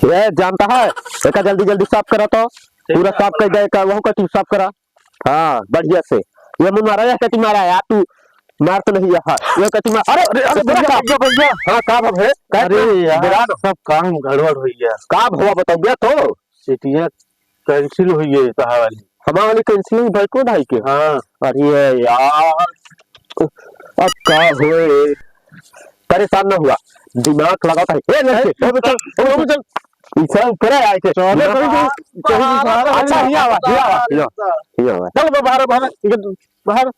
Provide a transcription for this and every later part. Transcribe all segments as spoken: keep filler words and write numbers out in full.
ये जानता है, एका जल्दी जल्दी साफ करा तो, ठीक पूरा है। साफ कर दे, एका वहू कटी साफ करा। हाँ, बढ़िया से। ये मुँह मारा, ये कटी मारा यार, तू मार तो नहीं है। ये कटी मार, अरे, अरे, अरे, अरे, भैया, भैया, भैया। हाँ, का भा है? का अरे यार, विराट? सब काम गड़बड़ होइ गया। का भवा बताओ बे तो? सीटिया cancel होइ गई कहा वाली। हमारा वाली cancel हुई भाई को ढाई के। हाँ। अरे यार, अब का होए? परेशान ना हुआ, दिमाग लगाता है। ए, लड़के, ए, ए, चल, ए, चल। ई साला ऊपर है, आए थे। चले, दिमाग चल, चल, चल, चल। अच्छा, हिया आवा, हिया आवा, हिया, हिया आवा। चल, बाहर, बाहर, बाहर।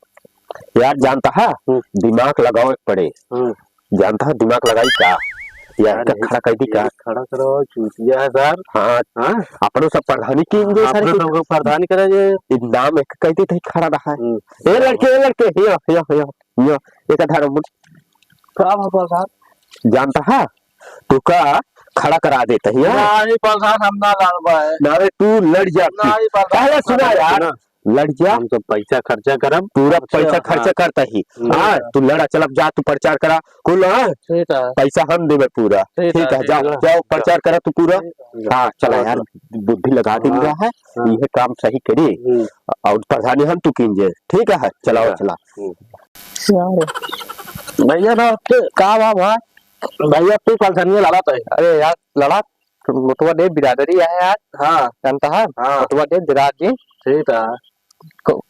यार, जानता है, हम्म। दिमाग लगावे के पड़े। हम्म। जानता है, दिमाग लगाई का? यार, अरे, इनका खड़ा कर दी का? खड़ा करो, चूतिया है सर। हाँ, हाँ? अपनो सब प्रधानी की इंजन हाँ, सर अपनो की। सब प्रधानी करे जे। ई नाम एक कह दी तो खड़ा रहा है। हम्म। ए लड़के, ए लड़के, हिया, हिया, हिया, हिया, एक आधा नंबर। का बाबा साहब? जानता है, तू का खड़ा करा देता है, हाँ? नहीं, प्रधान, हम ना लड़बा है। ना रे, तू लड़ जा। नहीं, प्रधान, पहले हम सुना ना यार, लड़बा। लड़ जा। हम तो पैसा खर्चा करब। पूरा अच्छा, पैसा खर्चा हाँ। करता ही। हम्म। हाँ, तू लड़ा, चल अब जा, तू प्रचार करा, कुल, हाँ? ठीक है। पैसा हम देबे पूरा। ठीक ठीक है, है, जाओ, ठीक है। जाओ, प्रचार करा तू पूरा। ठीक है। हाँ, चला हाँ, यार, हाँ। बुद्धि लगा दिन हाँ, रहा है, हाँ। ये काम सही करी। हम्म। और प्रधानी हम तू कीन जे, ठीक है, चलाओ, ठीक है। चला। हम्म। भैया ना, का बा भाई? भैया, तू कल धनिया लड़ा तो है। अरे यार, लड़ा, मोटवा दे बिरादरी है यार। हाँ। जानता है? हाँ। मोटवा दे बिरादरी। ठीक है। को-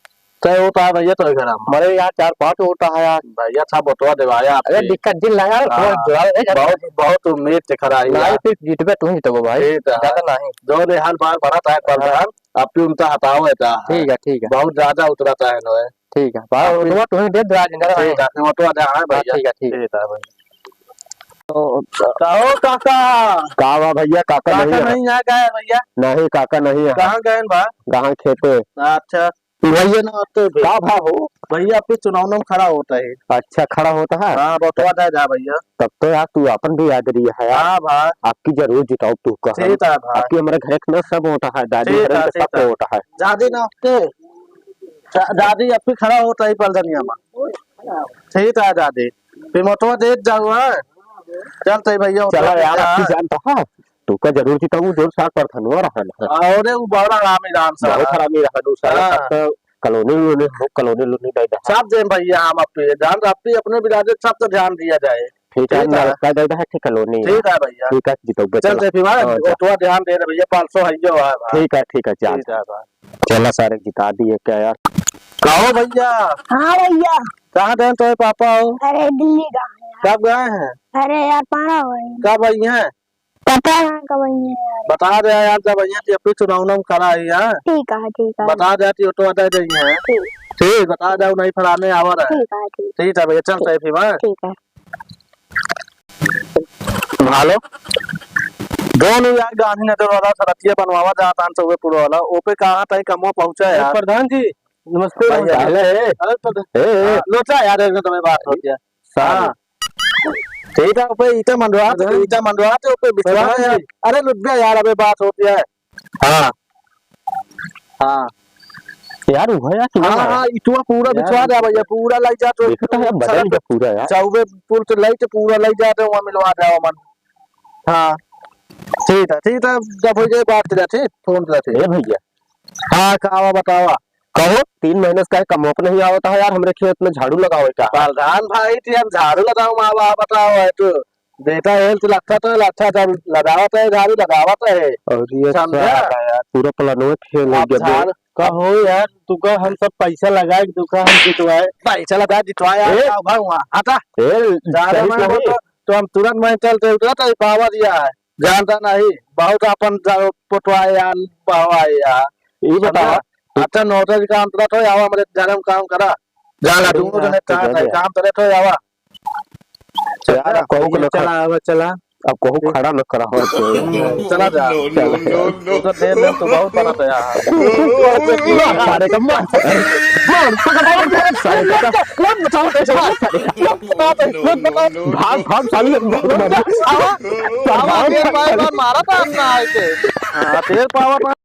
कै होता है भैया तो घर में? हमारे यहाँ चार पाँच होता है यार। भैया, था बतवा देवाया अरे आपके। दिक्कत जिन लगा, हाँ। थोड़ा जुड़ा दे, ज्यादा बहुत, बहुत उम्मीद से खड़ा है नहीं, यार। फिर जीतबे, तू ही जीतबो भाई। ठीक है। ज्यादा नहीं। जो निहाल बार बढ़ा था, कल हाँ। निहाल, आप भी उनका हटाओ है क्या? ठीक है, ठीक है। बहुत ज्यादा उतरता है नोए। ठीक है, भाई, आप भी उठवा, तुम्हें दे दे, आज अंदर ठीक आए। है, फिर उठवा दे, हाँ हाँ, भैया। ठीक है, ठीक। ठीक है भाई। तो कहो काका। का बा भैया, काका काका नहीं है? नहीं आ गए भैया। नहीं, काका नहीं है। कहाँ गए बा? कहाँ खेते? अच्छा। भैया ना आते भी। का भा हो? भैया, आप चुनाव में खड़ा होता है। अच्छा, खड़ा होता है? हाँ, बतवा दे जा भैया। तब तो यार, तू अपन भी याद रही है यार। हाँ भाई। आपकी जरूर जिताओ तू कहा। ठीक है भाई। आपकी हमारे घर के ना सब होता है, दादी ठीक घर है, के ठीक सबको है। होता है। दादी ना आपके दा-, दादी अब भी खड़ा होता है पलदनिया में। ठीक है दादी, फिर मोटवा देत जाऊ है। चल तई भैया, चला उठवा यार, दे। आपकी जान तो है, तू का जरूर जीताऊ, जोर सार पर धनवा रहन है। अरे वो बड़ा हरामी राम साला। बहुत हरामी रहन, उ साला हाँ। सब तो कॉलोनी उलोनी, हो कॉलोनी उलोनी दे दे। सब दे भैया, हम अपने जान, अपने, अपने बिरादर सब तो ध्यान दिया जाए। ठीक है, ठीक है। नलका दे दे, ठीक कॉलोनी। ठीक है भैया। ठीक है, जीताऊ, चल चला। दे फिर, हाँ, जा। ओतवा ध्यान दे दे भैया, पाँच सौ है जो है भाई। ठीक है, ठीक है, जा, ठीक जा। है भाई। चला सारे जिता दिए क्या यार? कहो भैया। हाँ भैया। कहाँ गए तो पापा हो? अरे दिल्ली गए हैं। कब गए हैं? अरे यार पारा हुआ है। कब आई हैं? पता ना कब आई हैं यार। बता दे यार, जब आई हैं तो अपनी चुनाव उनाव करा आई हैं। ठीक है, ठीक है। बता दे कि ऑटो आ जाइए हैं। ठीक। ठीक, बता दे नहीं फलाने आवर है। ठीक है, ठीक। ठीक है भैया, चल ठीक। सही फिर, हाँ? ठीक है। हेलो, दोनों यार गांधीनगर वाला सड़किया बनवावा जात आन चौबेपुर वाला, ओपे कहाँ तक कमवा पहुँचा ए, यार? प्रधान जी, नमस्ते, भैया, नमस्ते। हेलो, ए। अरे प्रधान, ए, ए। हाँ, लोचा यार, एक मिनट में बात होती है। सारे। हाँ। ठीक है, ओपे ईटा मंडवा, प्रधान जी। ईटा मंडवा, तो ओपे बिछवा प्रधान यार। जी। अरे लुब्बे यार, अबे बात होती है। हाँ। हाँ। यार, वो है यार, हाँ, हाँ, इतवा पूरा यार, बिछवा दे भैया, पूरा लाई जा तो देखो तो यार, बदल गया पूरा यार। चौबे पुल तो लाई तो पूरा लाई जा तो वहाँ मिलवा दे मन। हाँ। ठीक है, ठीक है, जब हो जाए बात कर, ठीक, फोन कर, ठीक। ए भैया। हाँ, कावा बतावा। कहो, तीन महीने से काहे कमवा पे नहीं आवता है यार, हमरे खेत में झाड़ू लगावे का। प्रधान भाई, ती हम झाड़ू लगाओ, माँ बाप बताओ है तू। बेटा, हेल्थ लगता तो है, अच्छा, अच्छा, लगावत है, झाड़ू लगावत है। और ये समझा? साला यार, पूरा प्लानवे फेल हो अब गया बे। झाड़-, कहो यार, तू का हम सब पैसा लगाए, तू का हम जितवाए। पैसा लगा जितवाए यार, ए? का भाव हुआ? हटा। ए, झाड़ू सही में सही। तो, तो हम तुरंत में चलते उतरत है, पावर दिया है। जानता नहीं, बहुत अपन जा-, पोतवाए यार, बहवाए यार। ये बताओ। समझा? अच्छा, नौकरी काम करत हो, आवा हमरे घर में काम करा। जाना, ठीक दोनों है, जने ठीक काम है है, भैया। काम करत हो, आवा। यार, अब कहूँ को भैया, न खड़ा, चला, आवा, चला। अब कहूँ ठीक। खड़ा न करा हो तो। हम्म, चला जा। No, no, no, no। तो दे दे, तो बहुत बना था यार। मार सारे का, मार। मार, पकड़, पकड़, पकड़, सारे का। मत बताओ, कैसे मार सारे का। मत बताओ, मत बताओ। भाग, भाग, साले, मत मार। आवा, आवा, भाग, तेल भाग, पावर भाग। मारा था अपना आके। हाँ, तेल पावर